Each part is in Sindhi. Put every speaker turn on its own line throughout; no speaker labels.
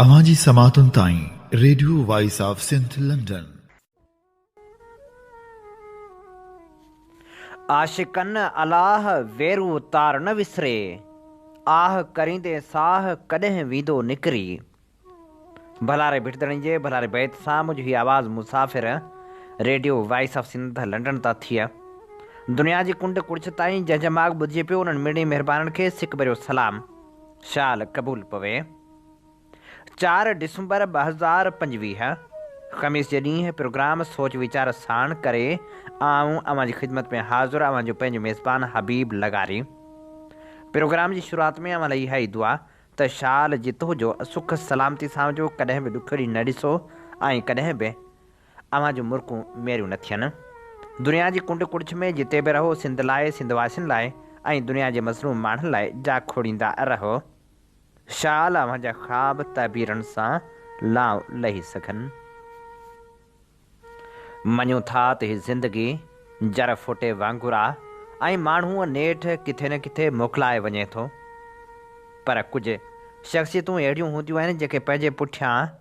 اوهان جي سماعتن تائين radio voice of Sindh London.
عاشقن الاھ ويرو تار نه وسري، آھ ڪريندي ساھ ڪڏهن ويندو نڪري. ڀلاري ڀٽ ڌڻي جي ڀلاري بيت سان منهنجو هي آواز مسافر radio voice of Sindh London تان ٿي دنيا جي ڪنڊ ڪڙڇ تائين جنهن جنهن ماڳ ٻڌجي پيو انهن مڙني مهربانن کي سڪ ڀريو سلام. شال قبول پوي. چار ڊسمبر 2025 خميس جي ڏينهن پروگرام سوچ ويچار ساڻ ڪري آئون اوهان جي خدمت ۾ حاضر اوهان جو پنهنجو ميزبان حبيب لغاري. پروگرام جي شروعات ۾ اوهان لاء اها ئي دعا ته شال جت هجو سک سلامتي سان هجو ڪڏهن به ڏکيو ڏينهن نه ڏسو ۽ ڪڏهن به اوهان جون مرڪون ميريون نه ٿين. دنيا جي ڪنڊ ڪڙڇ ۾ جتي به رهو سنڌ لاء، سنڌ واسين لاء ۽ دنيا جي مظلوم ماڻهن لاء جاکوڙيندا رهو. شال اوهان جا خواب تعبيرن سان لانء لهي سگهن. مڃون ٿا ته هي زندگي جر ڦوٽي وانگر آ ۽ ماڻهو نيٺ ڪٿي نه ڪٿي موڪلائي وڃي ٿو. پر ڪجهه شخصيتون اهڙيون هونديون آهن جيڪي پنهنجي پٺيان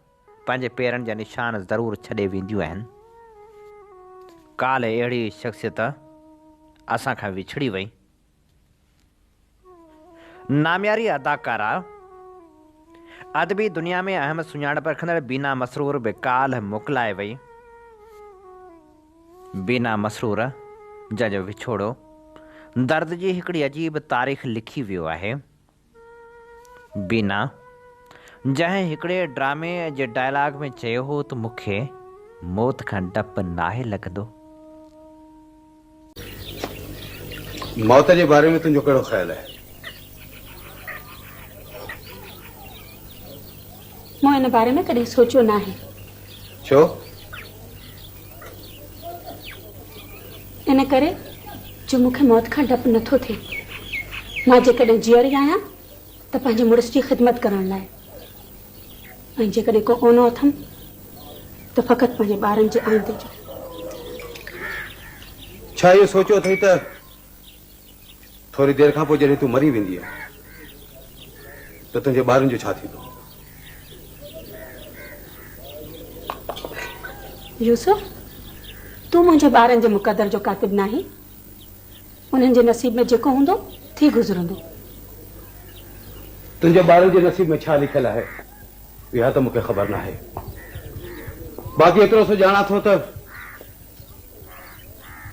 پنهنجي پيرن جا نشان ضرور ڇڏي وينديون آهن. ڪالهه اهڙي شخصيت اسان کان وڇڙي وئي. نامياري اداڪارا، ادبي دنيا ۾ اهم سڃاڻپ رکندڙ بينا مسرور به ڪالهه موڪلائي وئي. بينا مسرور جنهن جو وڇوڙو درد جي هڪڙي عجيب تاريخ لکي ويو آهي. بينا، جنهن هڪڙي ڊرامي جي ڊائلاگ ۾ چيو هو ته مون کي موت کان ڊپ ناهي لڳندو.
موت جي باري ۾ تنهنجو ڪهڙو خيال آهي؟
مون ان باري ۾ ڪڏهن سوچيو ناهي.
ڇو؟
ان ڪري جو مون کي موت کان ڊپ نه ٿو ٿئي. مان جيڪڏهن جيئري آهيان ته پنهنجي مڙس جي خدمت ڪرڻ لاء ۽ جيڪڏهن ڪو اونو اٿم ته فقط پنهنجي ٻارن جي آئيندي جو.
ڇا اهو سوچيو اٿئي ته ٿوري دير کان پوء جڏهن تون مري ويندينء ته تنهنجي ٻارن جو ڇا ٿيندو؟
يوسف، تون منهنجي ٻارن جي مقدر جو ڪاتب ناهين. انهن جي نصيب ۾ جيڪو هوندو، ٿي گذرندو.
تنهنجي ٻارن جي نصيب ۾ ڇا لکيل آهي، اها ته مون کي خبر ناهي. باقي ايترو سو ڄاڻان ٿو ته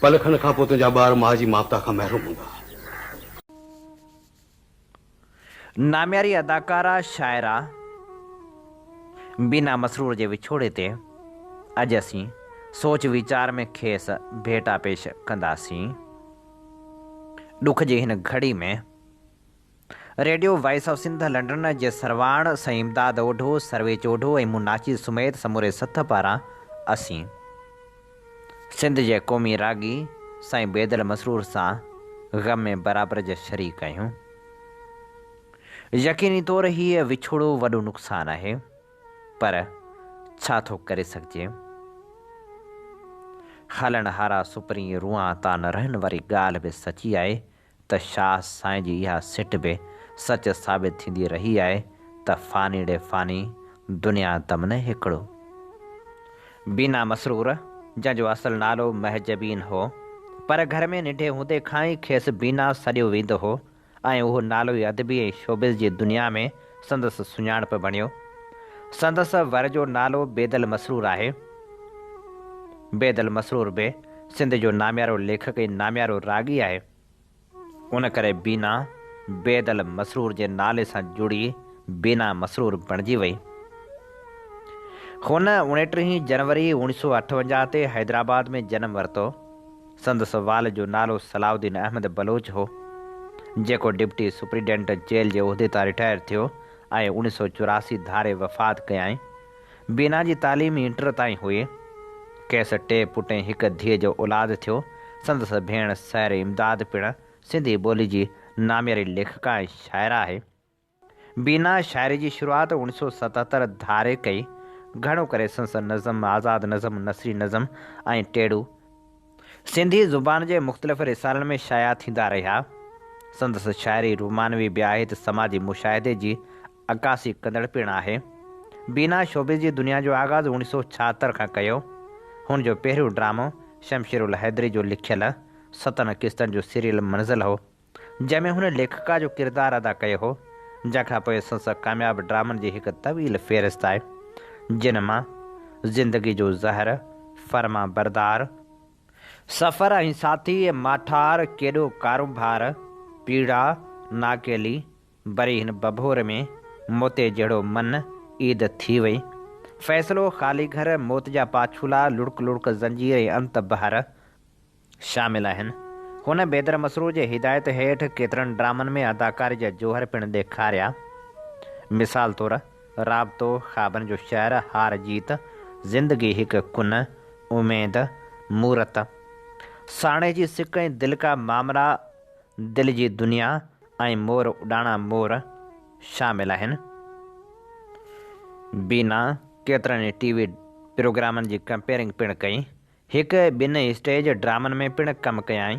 پل کن کان پوء تنهنجا ٻار ماء جي مامتا کان محروم هوندا.
نامياري اداڪاره شاعره بينا مسرور جي وڇوڙي تي اڄ اسين سوچ ويچار ۾ کيس ڀيٽا پيش ڪنداسين. ڏک جي هن گهڙي ۾ radio voice of Sindh London جي سرواڻ سائين امداد اوڍو، سرويچ اوڍو ۽ مون ناچيز سميت سموري سٿ پاران اسين سنڌ جي قومي راڳي سائين بيدل مسرور سان غم ۾ برابر جا شريڪ آهيون. يقيني طور هيء وڇوڙو وڏو نقصان آهي، پر ڇا ٿو ڪري سگهجي؟ هلڻ هارا سپرين روئان تان رهن واري ڳالهه به سچي آهي ته شاهه سائين جي اها سٽ به سچ ثابت ٿيندي رهي آهي ته فاني ڙي فاني دنيا دم نه هيڪڙو. بينا مسرور، جنهن جو اصل نالو مهجبين هو، پر گهر ۾ ننڍي هوندي کان ئي کيس بينا سڏيو ويندو هو ۽ اهو نالو ئي ادبي ۽ شوبز جي دنيا ۾ سندس سڃاڻپ بڻيو. سندس ور جو نالو بيدل مسرور آهي. بيدل مسرور به سنڌ جو ناميارو ليکڪ ۽ ناميارو راڳي آهي. ان ڪري بينا بيدل مسرور جي نالي سان جڙي بينا مسرور بڻجي وئي. هن اڻٽيهين جنوري اوڻيهه سؤ اٺونجاهه تي حيدرآباد ۾ جنم ورتو. سندس والد جو نالو صلاح الدين احمد بلوچ هو، جيڪو ڊپٽي سپرنٽينڊنٽ جيل جي عهدي تان رٽائر ٿيو ۽ 1984 ڌاري وفات ڪيائين. بينا جي تعليم انٽر تائين هئي. کيس ٽي پٽ ۽ هڪ ڌيء جو اولاد ٿيو. سندس ڀيڻ سحر امداد پڻ سنڌي ٻولي جي نامياري ليکڪا ۽ شاعره آهي. بينا شاعري جي شروعات 1977 ڌاري ڪئي. گهڻو ڪري سندس نظم آزاد نظم، نثري نظم ۽ ٽيڙو سنڌي زبان جي مختلف رسالن ۾ شايع ٿيندا رهيا. سندس شاعري رومانوي به آهي ته سماجي مشاهدي جي عڪاسي ڪندڙ پڻ آهي. بينا شوبز جي دنيا جو آغاز اوڻيهه سؤ ڇاهتر کان ڪيو. هن جو پهريون ڊرامو شمشيرالحيدري جو لکيل ستن قسطن جو سيريل منزل هو، جنهن ۾ هن ليکڪا جو ڪردار ادا ڪيو هو، جنهن کان پوء سندس ڪامياب ڊرامن جي هڪ طويل فهرست آهي، جن مان زندگي جو زهر، فرمانبردار، سفر ۽ ساٿي، ماٺار، ڪيڏو ڪارونڀار، پيڙا، ناڪيلي، بري هن ڀنڀور ۾، موتي جهڙو من، عيد ٿي وئي. فيصلو، خالي گهر، موت جا پاڇولا، لڙڪ لڙڪ زنجير ۽ انت بحر شامل آهن. هن بيدل مسرور جي هدايت هيٺ ڪيترن ڊرامن ۾ اداڪاري جا جوهر پڻ ڏيکاريا. مثال طور، رابطو، خوابن جو شهر، هار جيت، زندگي هڪ ڪن، اميد، مورت، ساڻيهه جي سڪ ۽ دل ڪا مامرا، دل جي دنيا ۽ مور اڏاڻا مور شامل آهن. بينا ڪيترن ئي ٽي وي پروگرامن جي ڪمپيئرنگ پڻ ڪئي. هڪ ٻن اسٽيج ڊرامن ۾ پڻ ڪم ڪيائين.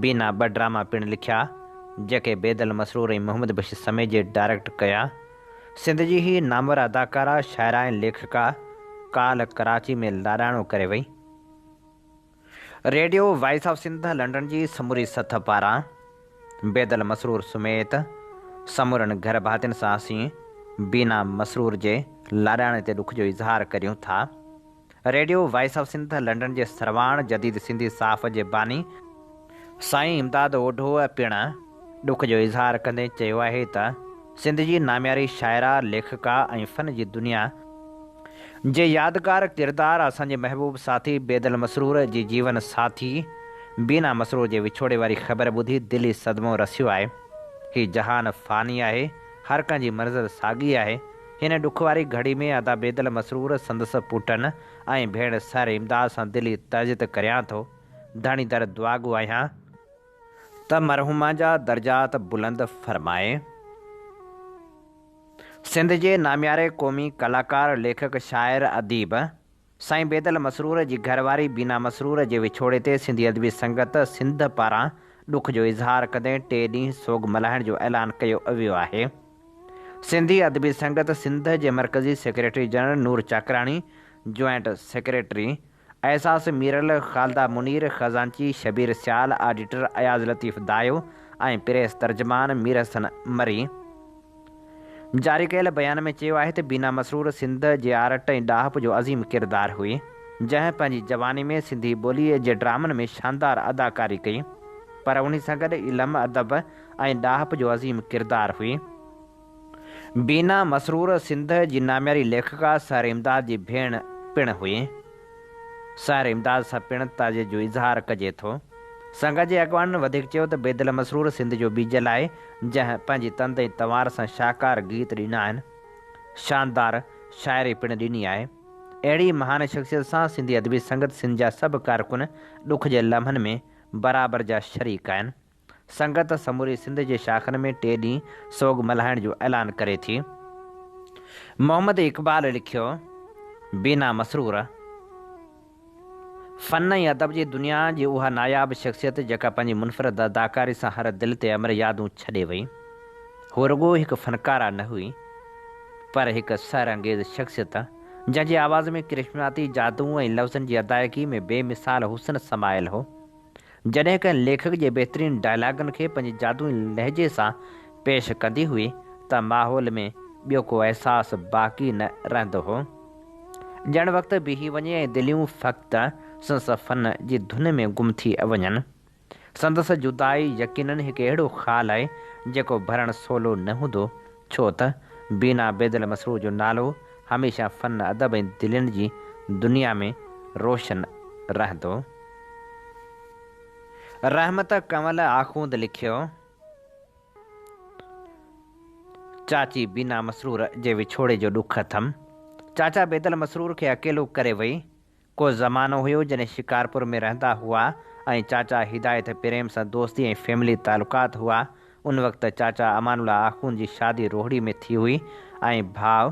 بينا ٻه ڊراما پڻ لکيا، جيڪي بيدل مسرور ۽ محمد بخش سميجي ڊائريڪٽ ڪيا. سنڌ جي هي نامور اداڪاره، شاعره ۽ ليکڪا ڪالهه ڪراچي ۾ لاڏاڻو ڪري وئي. Radio voice of Sindh London جي سموري سٿ پاران بيدل مسرور سميت سمورن گهر ڀاتين سان اسين بينا مسرور جي لاڏاڻي تي ڏک جو اظهار ڪريون ٿا. Radio voice of Sindh London جي سرواڻ جديد سنڌي صحافت جي باني سائين امداد اوڍو پڻ ڏک جو اظهار ڪندي چيو آهي ته سنڌ جي نامياري شاعره، ليکڪا ۽ فن جي دنيا جي يادگار ڪردار اسان جي محبوب ساٿي بيدل مسرور جي جيون ساٿي بينا مسرور جي وڇوڙي واري خبر ٻڌي دلي صدمو رسيو آهي. هي جهان فاني آهي، هر ڪنهن جي منزل ساڳي آهي. هن ڏک واري گهڙي ۾ ادا بيدل مسرور، سندس پٽن ۽ ڀيڻ سر امداد سان دلي تعزيت ڪريان ٿو. ڌڻي در دعاگو آهيان ته مرحومه جا درجات بلند فرمائي. سنڌ جي نامياري قومي ڪلاڪار، ليکڪ، شاعر، اديب سائين بيدل مسرور جي گهر واري بينا مسرور جي وڇوڙي تي سنڌي ادبي سنگت سنڌ پاران ڏک جو اظهار ڪندي ٽي ڏينهن سوڳ ملهائڻ جو اعلان ڪيو ويو آهي. سنڌي ادبي سنگت سنڌ جي مرڪزي secretary general Noor Chakrani, joint secretary Ehsas Miral, Khalida Munir, خزانچي شبير سيال، آڊيٽر اياز لطيف دايو ۽ پريس ترجمان مير حسن مري جاري ڪيل بيان ۾ چيو آهي ته بينا مسرور سنڌ جي آرٽ ۽ ڏاهپ جو عظيم ڪردار هئي، جنهن پنهنجي جواني ۾ سنڌي ٻوليء جي ڊرامن ۾ شاندار اداڪاري ڪئي، پر انهي سان گڏ علم، ادب ۽ ڏاهپ جو عظيم ڪردار هئي. بينا مسرور سنڌ جي نامياري ليکڪا سحر امداد جي ڀيڻ پڻ هئي. سحر امداد سان پڻ تعزيت جو اظهار ڪجي ٿو. سنگت جي اڳواڻن وڌيڪ چيو ته بيدل مسرور سنڌ جو ٻيجل آهي، جنهن پنهنجي تند ۽ تنوار سان شاهڪار گيت ڏنا آهن. شاندار شاعري پڻ ڏني آهي. اهڙي مهان شخصيت سان سنڌي ادبي سنگت سنڌ جا سڀ ڪارڪن ڏک جي لمحن ۾ برابر جا شريڪ آهن. سنگت سموري سنڌ جي شاخن ۾ ٽي ڏينهن سوڳ ملهائڻ جو اعلان ڪري ٿي. محمد اقبال لکيو، بينا مسرور، فن ۽ ادب جي دنيا جي اها ناياب شخصيت جيڪا پنهنجي منفرد اداڪاري سان هر دل تي امر يادون ڇڏي وئي. هوء رڳو هڪ فنڪاره نه هئي، پر هڪ سحر انگيز شخصيت، جنهن جي آواز ۾ ڪرشماتي جادو ۽ لفظن جي ادائيگي ۾ بي مثال حسن سمايل هو. جڏهن ڪنهن ليکڪ جي بهترين ڊائلاگن کي پنهنجي جادوئي لهجي سان پيش ڪندي هئي ته ماحول ۾ ٻيو ڪو احساس باقي نه رهندو هو. ڄڻ وقت بيهي وڃي ۽ دليون فقط سندس فن جي ڌن ۾ گم ٿي وڃن. سندس جدائي يقينن هڪ اهڙو خال آهي جيڪو ڀرڻ سولو نه هوندو ڇو ته بينا بيدل مسرور جو نالو هميشه فن، ادب ۽ دلين جي دنيا ۾ روشن رهندو. رحمت ڪنول آخوند لکيو، چاچي بينا مسرور جي وڇوڙي جو ڏک اٿم. چاچا بيدل مسرور کي اڪيلو ڪري وئي. ڪو زمانو هيو جڏهن شڪارپور ۾ رهندا هئا ۽ چاچا هدايت پريم سان دوستي ۽ فيملي تعلقات هئا. ان وقت چاچا امان الله آخوند جي شادي روهڙي ۾ ٿي هئي ۽ ڀاء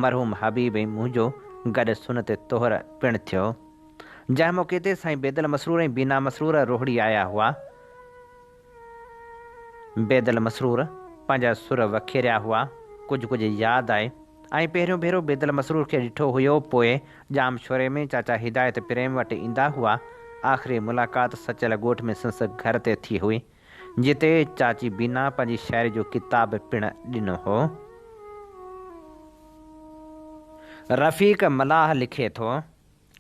مرحوم حبيب ۽ منهنجو گڏ سنت طهر پڻ ٿيو. جنهن موقعي تي سائين بيدل مسرور ۽ بينا مسرور روهڙي آيا هئا. بيدل مسرور پنهنجا سر وکيريا هئا. ڪجهه ڪجهه ياد آهي. ۽ پهريون ڀيرو بيدل مسرور کي ڏٺو هيو پوء ڄام شوري ۾ چاچا هدايت پريم وٽ ايندا هئا آخري ملاقات سچل ڳوٺ ۾ سندس گهر تي ٿي هئي جتي چاچي بينا پنهنجي شاعري جو ڪتاب پڻ ڏنو هو. رفيق ملاح لکي ٿو.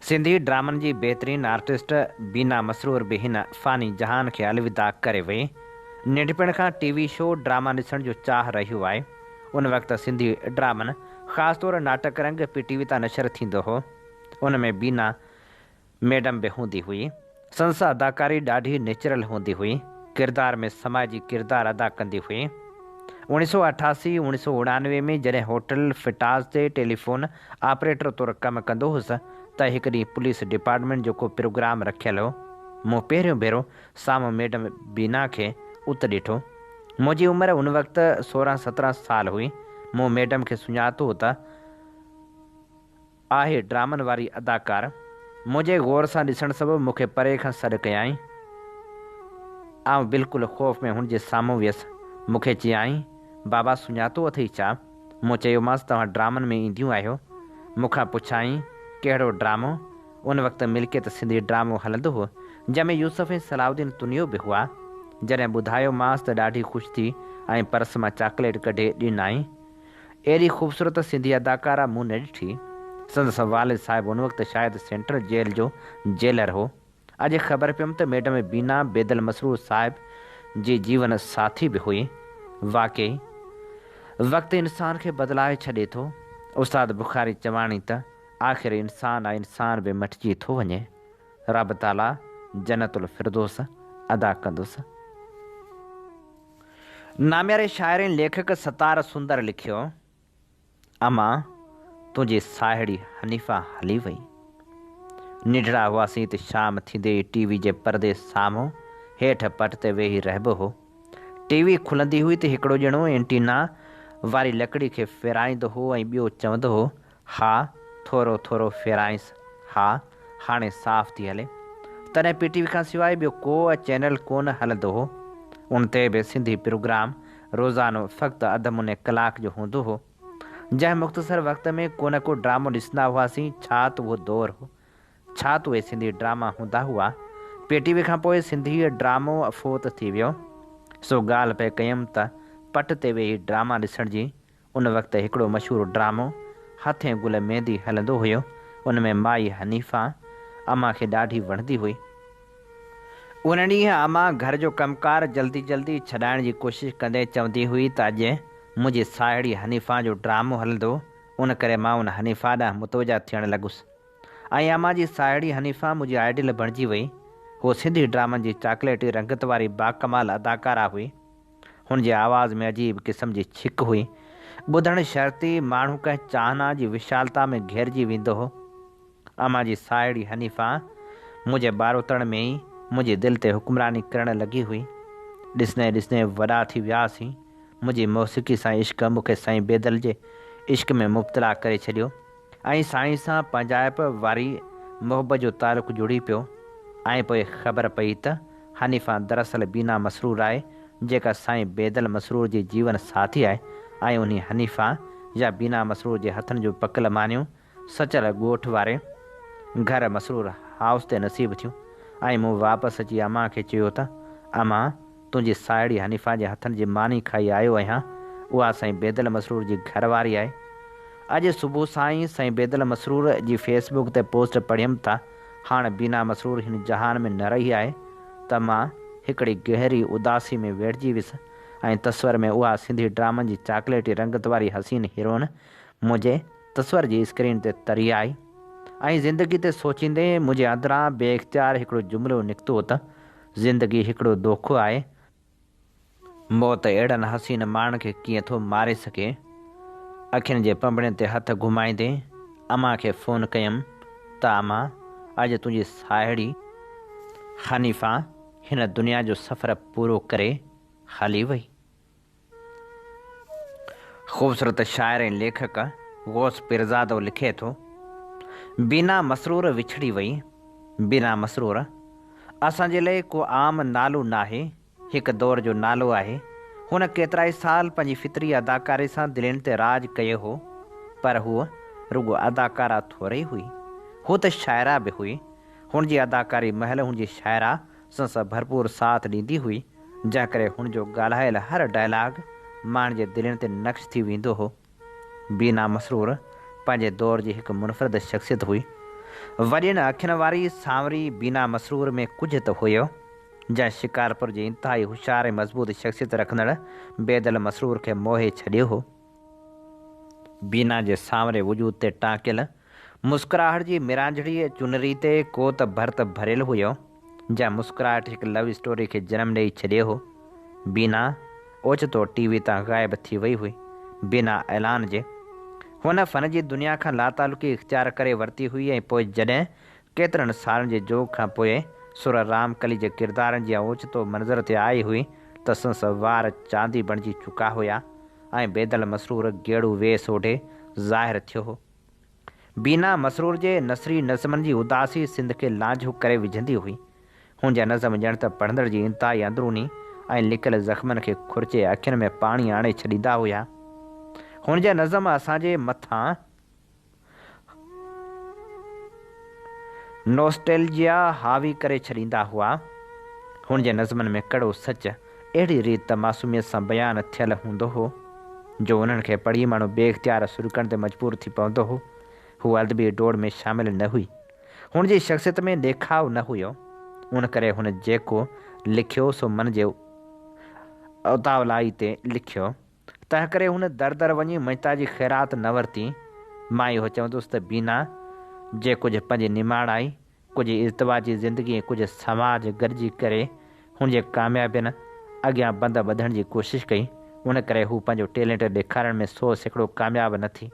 سنڌي ڊرامن جي بهترين آرٽسٽ بينا مسرور به هن فاني جهان کي الوداع ڪري وئي. ننڍپڻ کان ٽي وي شو، ڊراما ڏسڻ جو چاهه رهيو آهي. ان وقت سنڌي ڊرامن خاص طور ناٽڪ رنگ پي ٽي وي تان نشر ٿيندو هو. ان ۾ بينا ميڊم به هوندي هئي. سندس اداڪاري ڏاڍي نيچرل هوندي هئي. ڪردار ۾ سمائجي ڪردار ادا ڪندي هئي. اوڻيھ سو اٺاسي، اوڻيھ سو اڻانوي ۾ جڏهن هوٽل فٽاز تي ٽيليفون آپريٽر طور ڪم ڪندو هوس ته هڪ ڏينهن پوليس ڊپارٽمينٽ جو ڪو پروگرام رکيل هو. مون پهريون ڀيرو سامهون ميڊم بينا کي ات ڏٺو. منهنجي عمر ان وقت سورهن سترهن سال هئي. مون ميڊم کي سڃاتو ته آهي ڊرامن واري اداڪاره. منهنجي غور سان ڏسڻ سبب مون کي پري کان سڏ ڪيائين. آئون بلڪل خوف ۾ هن جي سامهون ويس. مون کي چيائين، بابا سڃاتو اٿئي ڇا؟ مون چيومانس توهان ڊرامن ۾ اينديون آهيو. مون کان پڇيائين، ڪهڙو ڊرامو؟ ان وقت ملڪيت سنڌي ڊرامو هلندو هو، جنهن ۾ يوسف ۽ صلاح الدين تنيو به هئا. جڏهن ٻڌايومانس ته ڏاڍي خوش ٿي ۽ پرس مان چاڪليٽ ڪڍي ڏنائين. ايڏي خوبصورت سنڌي اداڪاره مون نه ڏٺي. سندس والد صاحب ان وقت شايد سينٽرل جيل جو جيلر هو. اڄ خبر پيم ته ميڊم بينا بيدل مسرور صاحب جي جيون ساٿي به هئي. واقعي وقت انسان کي بدلائي ڇڏي ٿو. استاد بخاري چواڻي ته آخر انسان آ انسان به مٽجي ٿو وڃي. رب تعاليٰ جنت الفردوس ادا ڪندس. نامياري شاعر ۽ ليکڪ ستار سندر لکيو، امان، تنهنجي ساهيڙي حنيفه هلي وئي. ننڍڙا هئاسين ته شام ٿيندي ئي ٽي وي جي پردي سامهون هيٺ پٽ تي ويهي رهبو هو. ٽي وي کلندي هئي ته هڪڙو ڄڻو اينٽينا واري لڪڙي کي ڦيرائيندو هو ۽ ٻيو چوندو هو، ها، ٿورو ٿورو ڦيرائينس، ها، هاڻي صاف ٿي هلي. تڏهن پي ٽي وي کان سواء ٻيو ڪو چينل ڪونه هلندو هو. ان تي به سنڌي پروگرام روزانو فقط اڌ مني ڪلاڪ جو هوندو هو. جنهن مختصر وقت ۾ ڪونه ڪو ڊرامو ڏسندا هئاسين، ڇا ته اهو دور هو. ڇا ته اهي سنڌي ڊراما هوندا هئا. پي ٽي وي کان پوء سنڌي ڊرامو فوت ٿي ويو. سو ڳالهه پئي ڪيم ته پٽ تي ويهي ڊراما ڏسڻ جي ان وقت هڪڙو مشهور ڊرامو هٿين گل ميندي هلندو هيو، ان ۾ مائي حنيفه امان کي ڏاڍي وڻندي هئي. ان ڏينهن امان گهر جو ڪم ڪار جلدي جلدي ڇڏائڻ جي ڪوشش ڪندي چوندي هئي ته اڄ منهنجي ساهيڙي حنيفه جو ڊرامو هلندو، ان ڪري مان ان حنيفه ڏانهن متوجه ٿيڻ لڳس ۽ امان جي ساهيڙي حنيفه منهنجي آئيڊيل بڻجي وئي. هوء سنڌي ڊرامن جي چاڪليٽي رنگت واري باڪمال اداڪاره هئي. هن جي آواز ۾ عجيب قسم جي ڇڪ هئي. ٻڌڻ شرط ئي ماڻهو ڪنهن چاهنا جي وشالتا ۾ گهيرجي ويندو هو. امان جي ساهيڙي حنيفه منهنجي ٻاروتڻ ۾ ئي منهنجي دل تي حڪمراني ڪرڻ لڳي هئي. ڏسندي ڏسندي وڏا ٿي وياسين. منهنجي موسيقي سان عشق مون کي سائين بيدل جي عشق ۾ مبتلا ڪري ڇڏيو. ۽ سائين سان پنهنجائپ واري محبت جو تعلق جڙي پيو ۽ پوء خبر پئي ته حنيفه دراصل بينا مسرور آهي جيڪا سائين بيدل مسرور جي جيون ساٿي آهي ۽ انهي حنيفه يا بينا مسرور جي هٿن جون پڪل مانيون سچل ڳوٺ واري گهر مسرور هائوس تي نصيب ٿيون ۽ مون واپس اچي امان کي چيو ته امان تنهنجي ساهيڙي حنيفه جي هٿن جي ماني کائي آيو آهيان، اها سائين بيدل مسرور جي گهر واري آهي. اڄ صبح سان ئي سائين بيدل مسرور جي فيس بڪ تي پوسٽ پڙهيم ته هاڻ بينا مسرور هن جهان ۾ نه رهي آهي ته مان هڪڙي گهري اداسي ۾ ويڙهجي ويس ۽ تصور ۾ اها سنڌي ڊرامن جي چاڪليٽي رنگت واري حسين هيروئن منهنجي تصور جي اسڪرين تي تري آئي ۽ زندگي تي سوچيندي منهنجي اندران بي اختيار هڪڙو جملو نڪتو ته زندگي هڪڙو دوکو آهي. موت اهڙن حسين ماڻهن کي ڪيئن ٿو ماري سگهي؟ اکين جي پنبڻين تي هٿ گهمائيندي امان کي فون ڪيم ته امان اڄ تنهنجي ساهيڙي حنيفه هن دنيا جو سفر پورو ڪري هلي وئي. خوبصورت شاعر ۽ ليکڪ غوث پيرزادو لکي ٿو، بينا مسرور وڇڙي وئي، بينا مسرور اسان جي لئه ڪو عام نالو ناهي، هڪ دور جو نالو آهي. هن ڪيترائي سال پنهنجي فطري اداڪاري سان دلين تي راڄ ڪيو هو. پر هوء رڳو اداڪارا ٿورئي هئي. هوء ته شاعره به هئي. هن جي اداڪاري مهل هن جي شاعره سنس ڀرپور ساٿ ڏيندي هئي، جنهن ڪري هن جو ڳالهايل هر ڊائلاگ ماڻهن جي دلين تي نقش ٿي ويندو هو. بينا مسرور پنهنجي دور جي هڪ منفرد شخصيت هئي. وڏين اکين واري سانوري بينا مسرور ۾ ڪجهه ته هيو، جنهن شڪارپور جي انتهائي هوشيار ۽ مضبوط شخصيت رکندڙ بيدل مسرور کي موهي ڇڏيو هو. بينا جي سانوري وجود تي ٽانڪيل مسڪراهٽ جي ميرانجهڙي چونري تي ڪو ته ڀرت ڀريل هيو، جنهن مسڪراهٽ هڪ لو اسٽوري کي جنم ڏئي ڇڏيو هو. بينا اوچتو ٽي وي تان غائب ٿي وئي هئي، بنا اعلان جي. هن فن جي دنيا کان لاتعلقي اختيار ڪري ورتي هئي ۽ پوء جڏهن ڪيترن سالن جي جوڳ کان پوء سر رام ڪلي جي ڪردارن جيان اوچتو منظر تي آئي هئي ته سندس وار چاندي بڻجي چڪا هيا ۽ بيدل مسرور گيڙو ويس اوڍي ظاهر ٿيو هو. بينا مسرور جي نثري نظمن جي اداسي سنڌ کي لانجهو ڪري وجهندي هئي. هن جا نظم ڄڻ ته پڙهندڙ جي انتهائي اندروني ۽ لڪل زخمن کي کرچي اکين ۾ پاڻي آڻي ڇڏيندا هيا. هن جا نظم اسان جي مٿان نوسٽيلجيا حاوي ڪري ڇڏيندا هئا. هن جي نظمن ۾ ڪڙو سچ اهڙي ريت ته معصوميت سان بيان ٿيل هوندو هو، جو انهن کي پڙهي ماڻهو بي اختيار سڏڪڻ تي مجبور ٿي پوندو هو. هوء ادبي ڊوڙ ۾ شامل نه هئي. هن جي شخصيت ۾ ڏيکاء نه هيو. ان ڪري هن جيڪو لکيو سو من جي اتاولائي تي لکيو. تنهنڪري هن در در وڃي مڃتا جي خيرات نه ورتي. مان اهو چوندس ته بينا جي ڪجهه پنهنجي نماڻائي، ڪجهه ازدواجي زندگي ۽ ڪجهه سماج گڏجي ڪري هن جي ڪاميابين اڳيان بند ٻڌڻ جي ڪوشش ڪئي، ان ڪري هو پنهنجو ٽيلنٽ ڏيکارڻ ۾ 100% ڪامياب نه ٿي.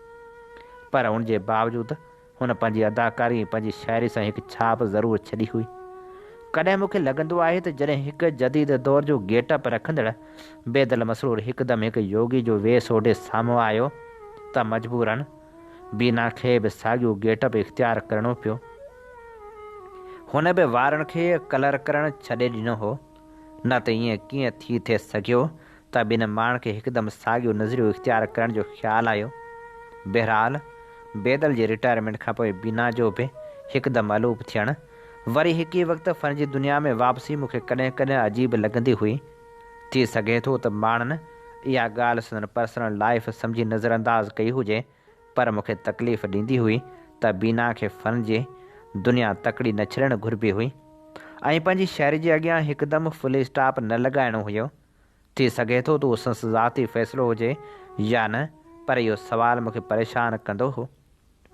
پر ان جي باوجود هن پنهنجي اداڪاري ۽ پنهنجي شاعري سان هڪ ڇاپ ضرور ڇڏي هئي. ڪڏهن مون کي لڳندو آهي ته جڏهن هڪ جديد دور جو گيٽ اپ رکندڙ بيدل مسرور هڪدم هڪ يوگي جو ويس اوڍي سامهون آيو ته مجبوراً بينا کي به ساڳيو گيٽ اپ اختيار ڪرڻو پيو. هن به وارن کي ڪلر ڪرڻ ڇڏي ڏنو هو. نه ته ائين ڪيئن ٿي ٿي سگهيو ته ٻن ماڻهن کي هڪدم ساڳيو نظريو اختيار ڪرڻ جو خيال آيو. بهرحال بيدل جي رٽائرمينٽ کانپوء بينا جو به هڪدم الوپ ٿيڻ، وري هڪ ئي وقت فن جي دنيا ۾ واپسي مون کي ڪڏهن ڪڏهن عجيب لڳندي هئي. ٿي سگهي ٿو ته ماڻهن اها ڳالهه سندن پرسنل لائيف سمجهي نظرانداز ڪئي هجي پر مون کي تڪليف ڏيندي هئي ته بينا کي فن جي دنيا تڪڙي نه ڇڏڻ گهربي هئي ۽ پنهنجي شاعري جي اڳيان هڪدم فل اسٽاپ نه لڳائڻو هيو. ٿي سگهي ٿو ته اهو سندس ذاتي فيصلو هجي يا نه پر اهو سوال مون کي پريشان ڪندو هو.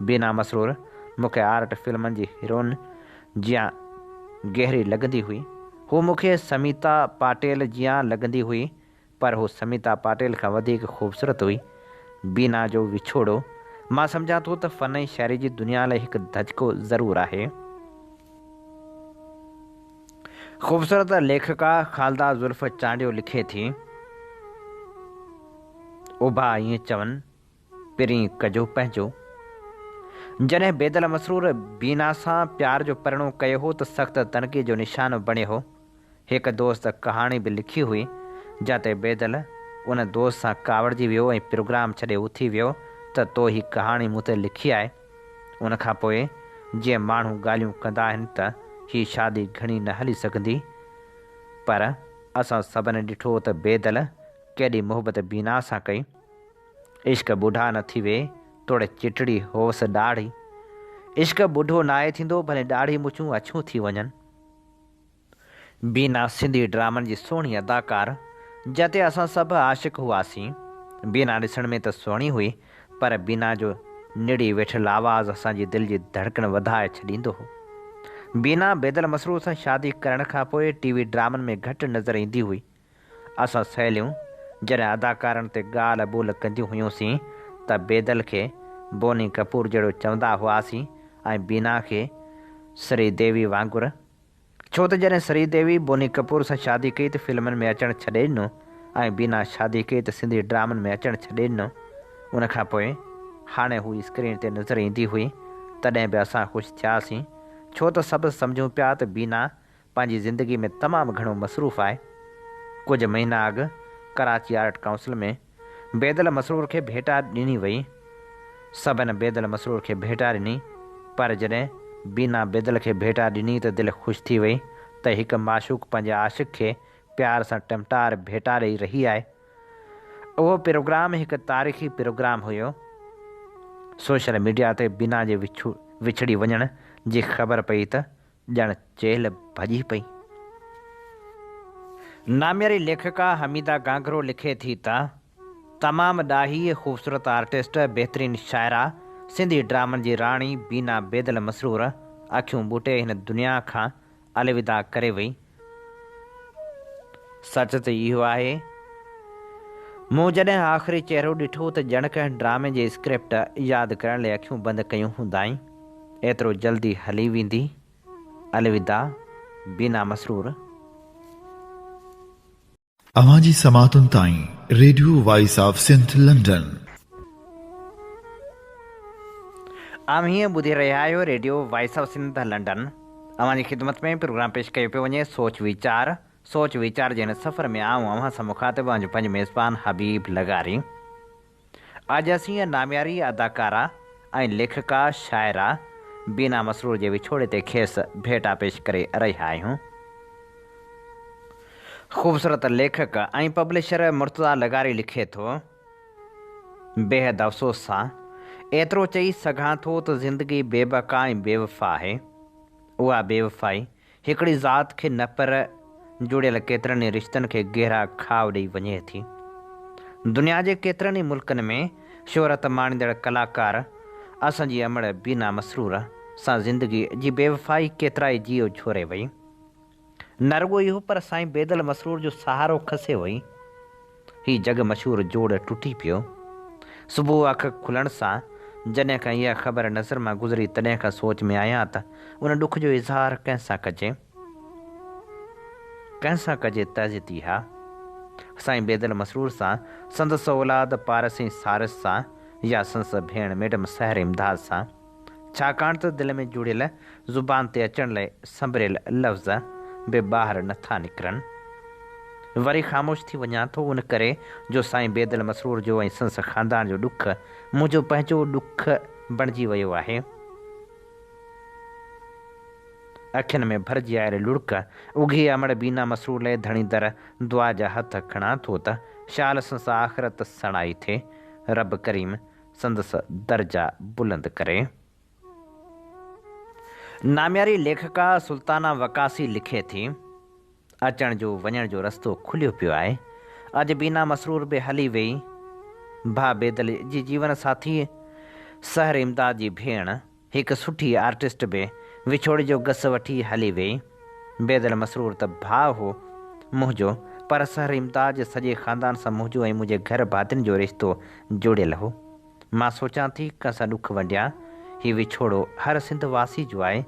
بينا مسرور مون کي آرٽ فلمن جي هيروئن جيان گهري لڳندي هئي. هوء مون کي سميتا پاٽيل جيان لڳندي هئي پر هوء سميتا پاٽيل کان وڌيڪ خوبصورت هئي. بينا جو وڇوڙو، مان سمجهان ٿو ته فن ۽ شاعري جي دنيا لاء هڪ ڌچڪو ضرور آهي. خوبصورت ليکڪا خالده زلف چانڊيو لکي ٿي، اڀا ائين چون، پرين ڪجو پنهنجو. جڏهن بيدل مسرور بينا سان پيار جو پرڻو ڪيو هو ته سخت تنقيد جو نشانو بڻيو هو. هڪ دوست ڪهاڻي به لکي هئي، جنهن تي بيدل ان دوست سان ڪاوڙجي ويو ۽ پروگرام ڇڏي اٿي ويو ته تو هي ڪهاڻي مون تي لکي آهي. ان کان پوء جيئن ماڻهو ڳالهيون ڪندا آهن ته هي شادي گهڻي نه هلي سگهندي. پر اسان سڀني ڏٺو ته بيدل ڪيڏي محبت بينا سان ڪئي. عشق ٻڍا نه ٿيوي، توڙي چٽڙي هوس ڏاڙهي. عشق ٻڍو ناهي ٿيندو، ڀلي ڏاڙهي مڇون اڇيون ٿي وڃن. بينا سنڌي ڊرامن جي سهڻي اداڪار، جنهن تي اسان سڀ عاشق هئاسين. بينا ڏسڻ ۾ ته سهڻي هئي، پر بينا جو نڙي ويٺل آواز اسان جي دل جي ڌڙڪڻ وڌائي ڇڏيندو هو. بينا بيدل مسرور سان شادي ڪرڻ کان پوء ٽي وي ڊرامن ۾ گهٽ نظر ايندي هئي. اسان سهيليون جڏهن اداڪارن تي ڳالهه ٻولهه ڪنديون هيون سين ته بيدل کي بوني ڪپور جهڙو چوندا هئاسين ۽ بينا کي سري ديوي وانگر. ڇو ته جڏهن سري ديوي بوني ڪپور سان شادي ڪئي ته فلمن ۾ اچڻ ڇڏي ڏنو ۽ بينا شادي ڪئي ته سنڌي ڊرامن ۾ اچڻ ڇڏي ڏنو. ان کان پوء هاڻي هو اسڪرين تي نظر ايندي هئي تڏهن به اسان خوش ٿياسين ڇو ته سڀ سمجهون پيا ته بينا پنهنجي زندگي ۾ تمام گهڻو مصروف آهي. ڪجهه مهينا اڳ ڪراچي آرٽ ڪائونسل ۾ بيدل مسرور کي ڀيٽا ڏني وئي. سڀن بيدل مسرور کي ڀيٽا ڏني، پر جڏهن بينا بيدل کي ڀيٽا ڏني ته دل خوش ٿي وئي ته هڪ معشوق پنهنجي عاشق کي پيار سان ٽمٽار ڀيٽا ڏئي رهي آهي. اهو پروگرام هڪ تاريخي پروگرام هيو. سوشل ميڊيا تي بينا جي وڇڙي وڃڻ جي خبر پئي ته ڄڻ چيلهه ڀڄي پئي. نامياري ليکڪا حميده گهانگهرو لکي ٿي ته، تمام ڏاهي، خوبصورت آرٽسٽ، بهترين شاعره، سنڌي ڊرامن جي راڻي بينا بيدل مسرور اکيون ٻوٽي هن دنيا کان الوداع ڪري وئي. سچ ته اهو آهي، مون جڏهن آخري چهرو ڏٺو ته ڄڻ ڪنهن ڊرامي جي اسڪرپٽ ياد ڪرڻ لئه اکيون بند ڪيون هوندائين. ايترو جلدي هلي ويندي؟ الوداع بينا مسرور.
اوهان جي سماعتن تائين radio voice of Sindh London.
اوهين ٻڌي رهيا آهيو radio voice of Sindh London. اوهان جي خدمت ۾ پروگرام پيش ڪيو پيو وڃي سوچ ويچار. سوچ ويچار جي هن سفر ۾ آئون اوهان سان مخاطب اوهان جو پنهنجو ميزبان حبيب لغاري. اڄ اسين نامياري اداڪاره ۽ ليکڪا شاعره بينا مسرور جي وڇوڙي تي کيس ڀيٽا پيش ڪري رهيا آهيون. خوبصورت ليکڪ ۽ پبلشر مرتضيٰ لغاري لکي ٿو، بيحد افسوس سان ايترو چئي سگهان ٿو ته زندگي بي بقا ۽ بيوفا آهي. اها بيوفائي هڪڙي ذات کي نه پر جڙيل ڪيترن ئي رشتن کي گهرا گهاء ڏئي وڃي ٿي. دنيا جي ڪيترن ئي ملڪن ۾ شهرت ماڻيندڙ ڪلاڪار اسان جي امڙ بينا مسرور سان زندگي جي بيوفائي ڪيترائي جيء جهوري وئي. نه رڳو اهو پر سائين بيدل مسرور جو سهارو کسي وئي. هي جڳ مشهور جوڙ ٽٽي پيو. صبح اک کلڻ سان جڏهن کان اها خبر نظر مان گذري تڏهن کان سوچ ۾ آهيان ته ان ڏک جو اظهار ڪنهن سان ڪجي؟ ڪنهن سان ڪجي تعزيتي ها سائين بيدل مسرور سان، سندس اولاد پارس ۽ سارس سان يا سندس ڀيڻ ميڊم سحر امداد سان؟ ڇاڪاڻ ته دل ۾ جڙيل زبان تي اچڻ لئه سنڀريل لفظ به ٻاهر نه ٿا نڪرن. وري خاموش ٿي وڃان ٿو ان ڪري جو سائين بيدل مسرور جو ۽ سندس خاندان جو ڏک منهنجو پنهنجو ڏک بڻجي ويو آهي. اکين ۾ ڀرجي آيل لڙڪ اگهي امڙ بينا مسرور لئه ڌڻي در دعا جا هٿ کڻان ٿو ته شال سندس آخرت سڻائي ٿئي. رب ڪريم سندس درجا بلند ڪري. نامياري ليکڪا سلطانه وقاصي لکي ٿي، اچڻ جو وڃڻ جو رستو کليو پيو آهي. اڄ بينا مسرور به هلي ويئي. ڀاء بيدل جي جيون ساٿي سحر امداد جي ڀيڻ، هڪ سٺي آرٽسٽ به وڇوڙي جو گس وٺي هلي ويئي. بيدل مسرور ته ڀاء هو منهنجو، پر سحر امداد جي سڄي خاندان سان منهنجو ۽ منهنجي گهر ڀاتين جو رشتو جڙيل هو. مان سوچان ٿي ڪنهن سان ڏک ونڊيان. هي وڇوڙو هر سنڌ واسي جو آهي.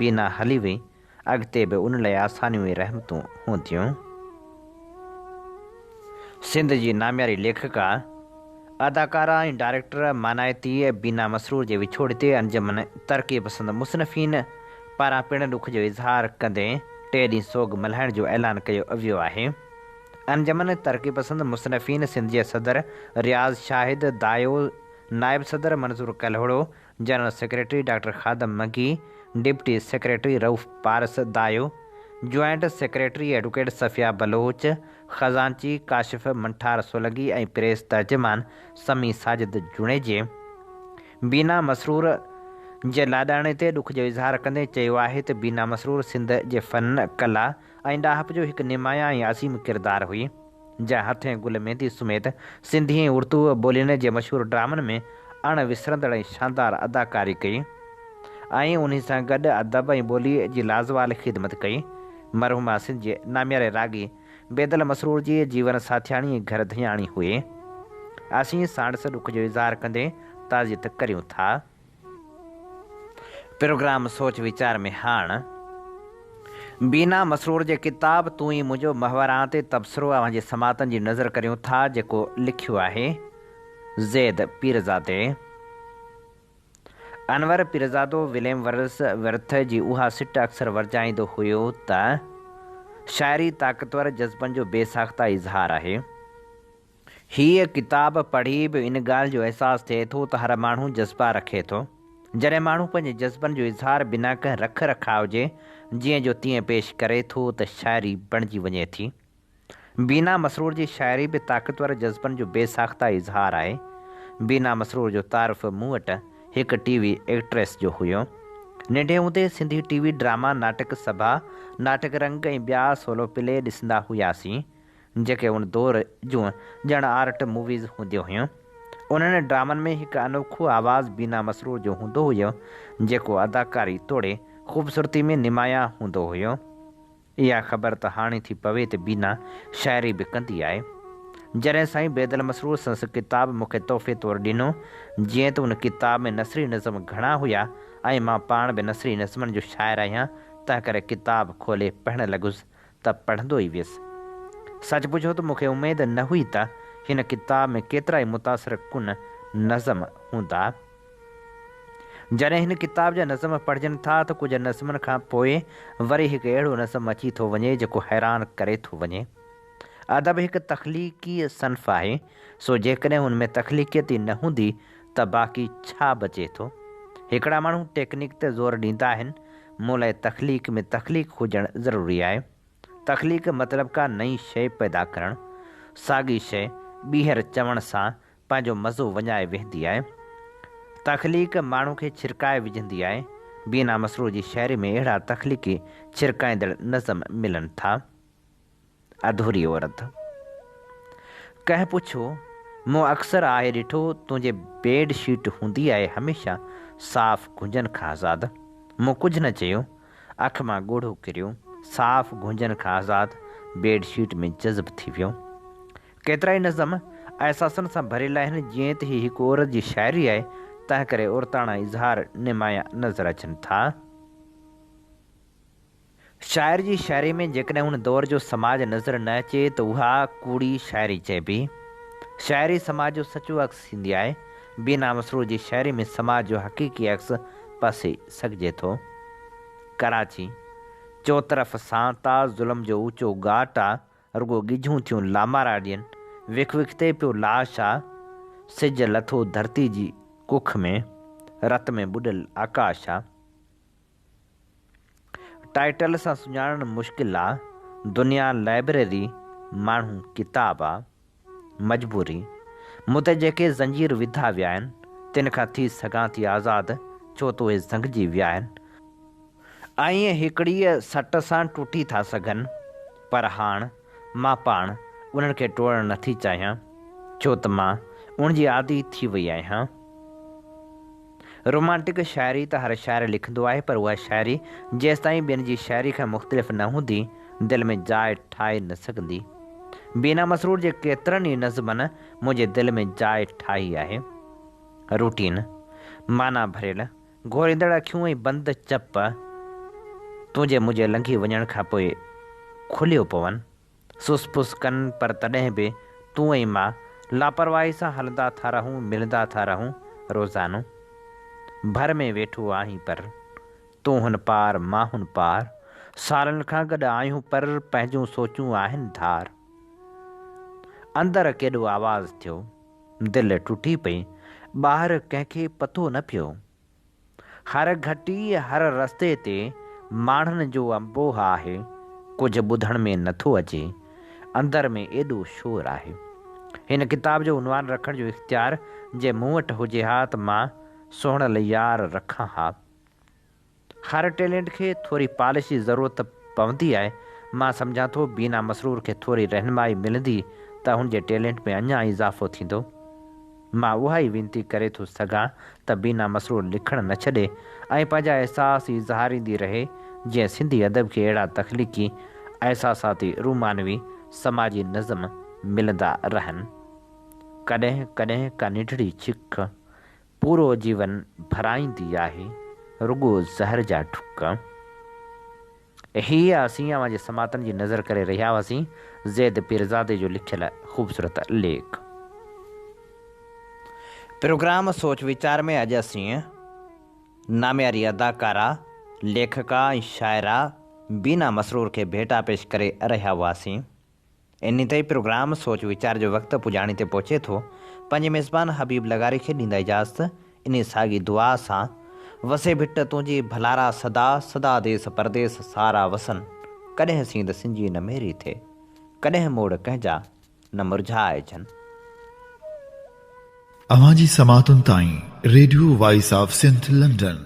بينا هلي وئي. اڳتي به ان لاء آسانيون ۽ رحمتون هونديون. سنڌ جي نامياري ليکڪا، اداڪارا ۽ ڊائريڪٽر مانائتي بينا مسرور جي وڇوڙي تي انجمن ترقي پسند مصنفين پاران پڻ ڏک جو اظهار ڪندي ٽي ڏينهن سوڳ ملهائڻ جو اعلان ڪيو ويو آهي. انجمن ترقي پسند مصنفين سنڌ جي صدر رياض شاهد دايو، نائب صدر Manzoor Kalhoro, general secretary doctor Khadim Mangi, deputy secretary Rauf Paras Dayo, joint secretary advocate Safia Baloch, خزانچي ڪاشف منٺار سولنگي ۽ پريس ترجمان سمي ساجد جوڻيجي بينا مسرور جي لاڏاڻي تي ڏک جو اظهار ڪندي چيو آهي ته بينا مسرور سنڌ جي فن، ڪلا ۽ ڏاهپ جو هڪ نمايان ۽ عظيم ڪردار هئي. جنهن هٿين گل ميندي سميت سنڌي ۽ اردو ٻولين جي مشهور ڊرامن ۾ اڻ وسرندڙ ۽ شاندار اداڪاري ڪئي ۽ انهي سان گڏ ادب ۽ ٻولي جي لازوال خدمت ڪئي. مرحومه سنڌ جي نامياري راڳي بيدل مسرور جي جيون ساٿياڻي ۽ گهر ڌياڻي هئي. اسين ساڻس ڏک جو اظهار ڪندي تعزيت ڪريون ٿا. پروگرام سوچ ويچار ۾ هاڻ بينا مسرور جي ڪتاب تون ئي منهنجو محور آن تي تبصرو اوهان جي سماعتن جي نظر ڪريون ٿا جيڪو لکيو آهي زيد پيرزادي. انور پيرزادو وليم ورلس ورٿ جي اها سٽ اڪثر ورجائيندو هيو ته شاعري طاقتور جذبن جو بي ساخته اظهار آهي. هيء ڪتاب پڙهي به ان ڳالهه جو احساس ٿئي ٿو ته هر ماڻهو جذبا رکي ٿو. جڏهن ماڻهو پنهنجي جذبن جو اظهار بنا ڪنهن رک رکاء جي جيئن جو تيئن پيش ڪري ٿو ته شاعري بڻجي وڃي ٿي. بينا مسرور جي شاعري به طاقتور جذبن جو بي ساخته اظهار آهي. بينا مسرور جو تعارف مون وٽ هڪ ٽي وي ايڪٽريس جو هيو. ننڍي هوندي سنڌي ٽي وي ڊراما ناٽڪ سڀا، ناٽڪ رنگ ۽ ٻيا سولو پلي ڏسندا هياسين. جيڪي ان دور جون ڄڻ آرٽ موويز هونديون هيون. انهن ڊرامن ۾ هڪ انوکو آواز بينا مسرور جو هوندو هيو، جيڪو اداڪاري توڙي خوبصورتي ۾ نمايان هوندو هيو. اها خبر ته هاڻي ٿي پوي ته بينا شاعري به ڪندي آهي. جڏهن سائين بيدل مسرور سندس ڪتاب مون کي تحفي طور ڏنو، جيئن ته ان ڪتاب ۾ نثري نظم گهڻا هيا ۽ مان پاڻ به نثري نظمن جو شاعر آهيان، تنهنڪري ڪتاب کولي پڙهڻ لڳس ته پڙهندو ئي ويس. سچ پڇو ته مون کي اميد نه هئي ته هن ڪتاب ۾ ڪيترائي متاثر ڪن نظم هوندا. جڏهن هن ڪتاب جا نظم پڙهجن ٿا ته ڪجهه نظمن کان پوء وري هڪ اهڙو نظم اچي ٿو وڃي جيڪو حيران ڪري ٿو وڃي. ادب هڪ تخليقي صنف آهي، سو جيڪڏهن ان ۾ تخليقيت ئي نه هوندي ته باقي ڇا بچي ٿو؟ هڪڙا ماڻهو ٽيڪنيڪ تي زور ڏيندا آهن، مون لاء تخليق ۾ تخليق هجڻ ضروري آهي. تخليق مطلب ڪا نئين شيء پيدا ڪرڻ. ساڳي شيء ٻيهر چوڻ سان پنهنجو مزو وڃائي ويهندي آهي. تخليق ماڻهو کي ڇرڪائي وجهندي آهي. بينا مسرور جي شاعري ۾ اهڙا تخليقي ڇرڪائيندڙ نظم ملن ٿا. اڌوري عورت. ڪنهن پڇيو، مون اڪثر آهي ڏٺو تنهنجي بيڊ شيٽ هوندي آهي هميشه صاف گهنجن کان آزاد. مون ڪجهه نه چيو. اک مان ڳوڙهو ڪريو. صاف گهنجن کان آزاد بيڊ شيٽ ۾ جذب ٿي ويو. ڪيترائي نظم احساسن سان ڀريل آهن جيئن ته هي هڪ عورت جي شاعري آهي تنهنڪري عورتاڻا اظهار نمايان نظر اچن ٿا. شاعر جي شاعري ۾ جيڪڏهن ان دور جو سماج نظر نه اچي ته اها ڪوڙي شاعري چئبي. شاعري سماج جو سچو عڪس ٿيندي آهي. بينا مسرور جي شاعري ۾ سماج جو حقيقي عڪس پسي سگهجي ٿو. ڪراچي، چوطرف سانت آ، ظلم جو اوچو ڳاٽ آ، رڳو ڳجهون ٿيون لامارا ڏين، وک وک تي پيو لاش آ، سج لٿو ڌرتي جي ڪک ۾، رت ۾ ٻڏل آڪاش آ. ٽائيٽل سان سڃاڻڻ مشڪل آ، دنيا لائبريري، ماڻهو ڪتاب آ. مجبوري، مون تي جيڪي زنجير وڌا ويا آهن، تن کان ٿي سگهان ٿي آزاد، ڇو ته اهي زنگجي ويا آهن. ۽ هڪڙيء سٽ سان ٽٽي ٿا سگهن، پر هاڻ مان پاڻ انهن کي ٽوڙڻ نٿي چاهيان، ڇو ته مان ان جي عادي ٿي وئي آهيان. رومانٽڪ شاعري ته هر شاعر لکندو آهي پر اها شاعري جيستائين ٻين جي شاعري کان مختلف نه هوندي دل ۾ جاء ٺاهي نه سگهندي. بينا مسرور جي ڪيترن ئي نظمن منهنجي دل ۾ جاء ٺاهي آهي. روٽين، معنيٰ ڀريل، گهوريندڙ اکيون ۽ بند چپ تنهنجي منهنجي لنگهي وڃڻ کان پوء کليو پون. سس پس ڪن پر تڏهن به تون ۽ مان لاپرواهي سان هلندا ٿا رهون ملندا ٿا رهون روزانو. ڀر ۾ ويٺو آهين پر. تون هن پار مان هن پار. سالن کان گڏ آهيون پر پنهنجون سوچون آهن ڌار. اندر ڪيڏو آواز ٿيو. دل ٽٽي پئي. ٻاهر ڪنهن کي پتو نه پيو. هر گهٽي هر رستي تي ماڻهن جو انبوهه آهي، ڪجهه ٻڌڻ ۾ نٿو اچي، اندر ۾ ايڏو شور آهي. هن ڪتاب جو عنوان رکڻ جو اختيار جي مون وٽ هجي ها ته مان سهڻل يار رکان ها. هر ٽيلنٽ کي ٿوري پالش جي ضرورت پوندي آهي، مان سمجهان ٿو بينا مسرور کي ٿوري رهنمائي ملندي ته هن جي ٽيلنٽ ۾ اڃا اضافو ٿيندو. مان اها ئي وينتي ڪري ٿو سگهان ته بينا مسرور لکڻ نه ڇڏي ۽ پنهنجا احساس اظهاريندي رهي جيئن سنڌي ادب کي اهڙا تخليقي، احساساتي، رومانوي، سماجي نظم ملندا رهن. ڪڏهن ڪڏهن ڪا ننڍڙي ڇڪ پورو جيون ڀرائيندي آهي، رڳو زهر جا ڍڪ. هي اسين اوهان جي سماعتن جي نظر ڪري رهيا هئاسين زيد پيرزادي جو لکيل خوبصورت ليک. پروگرام سوچ ويچار ۾ اڄ اسين نامياري اداڪارا، ليکڪا ۽ شاعره بينا مسرور کي ڀيٽا پيش ڪري رهيا هئاسين. انهي تي پروگرام سوچ ويچار جو وقت پڄاڻي تي پهچي ٿو. پنهنجي ميزبان حبيب لغاري کي ڏيندا اجازت انهي ساڳي دعا سان، وسي ڀٽ تنهنجي ڀلارا سدا، سدا ديس پرديس سارا وسن، ڪڏهن سينڌ سنجي نه ميري ٿئي، ڪڏهن موڙ ڪنهن جا نه مرجهائجن.
اوهان جي سماعتن تائين radio voice of Sindh London.